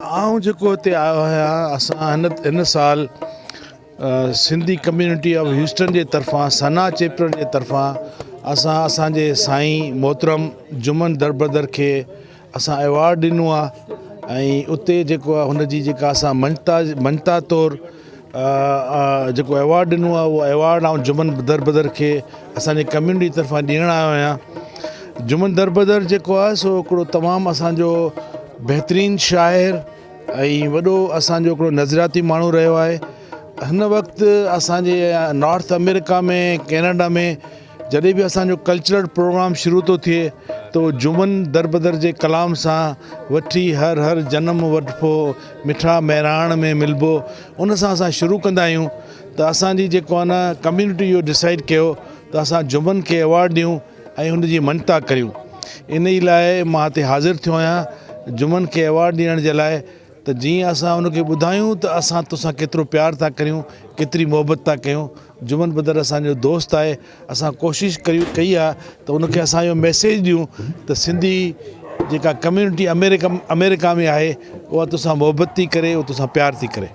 آئون جيڪو هتي آيو آهيان اسان هن هن سال سنڌي ڪميونٽي آف هيوسٽن جي طرفان ثنا چيپٽر جي طرفان اسان اسان جي سائين محترم جمن دربدر کي اسان ايوارڊ ڏنو آهي ۽ اتي جيڪو آهي هن جي جيڪا اسان مڃتا مڃتا طور جيڪو ايوارڊ ڏنو آهي اهو ايوارڊ آئون جمن دربدر کي اسان جي ڪميونٽي طرفان ڏيڻ آيو آهيان جمن دربدر جيڪو آهي سو هڪڙو تمام اسان جو بهترين شاعر ۽ وڏو اسان جو هڪڙو نظرياتي ماڻهو رهيو آهي هن وقت اسان جي نارٿ آمريڪا ۾ ڪينيڊا ۾ جڏهن به اسان جو ڪلچرل پروگرام شروع ٿو ٿئي ته جمن دربدر جي ڪلام سان وٺي هر هر جنم وٺبو مٺا مهراڻ ۾ ملبو ان سان اسان شروع ڪندا آهيون ته اسان جي جيڪو آهي نه ڪميونٽي اهو ڊسائيڊ ڪيو ته اسان جمن کي ايوارڊ ڏيون ۽ ان جي مڃتا ڪريون. انهي لاء مان هتي حاضر ٿيو آهيان جمن کي ايوارڊ ڏيڻ جي لاء ته جيئن اسان ان کي ٻڌايون ته اسان توسان ڪيترو پيار ٿا ڪريون ڪيتري محبت ٿا ڪيون. جمن بدر اسان جو دوست آهي اسان ڪوشش ڪئي آهي ته ان کي اسان اهو ميسيج ڏيون ته سنڌي جيڪا ڪميونٽي آمريڪا آمريڪا ۾ آهي اها توسان محبت ٿي ڪري اها توسان پيار ٿي ڪري.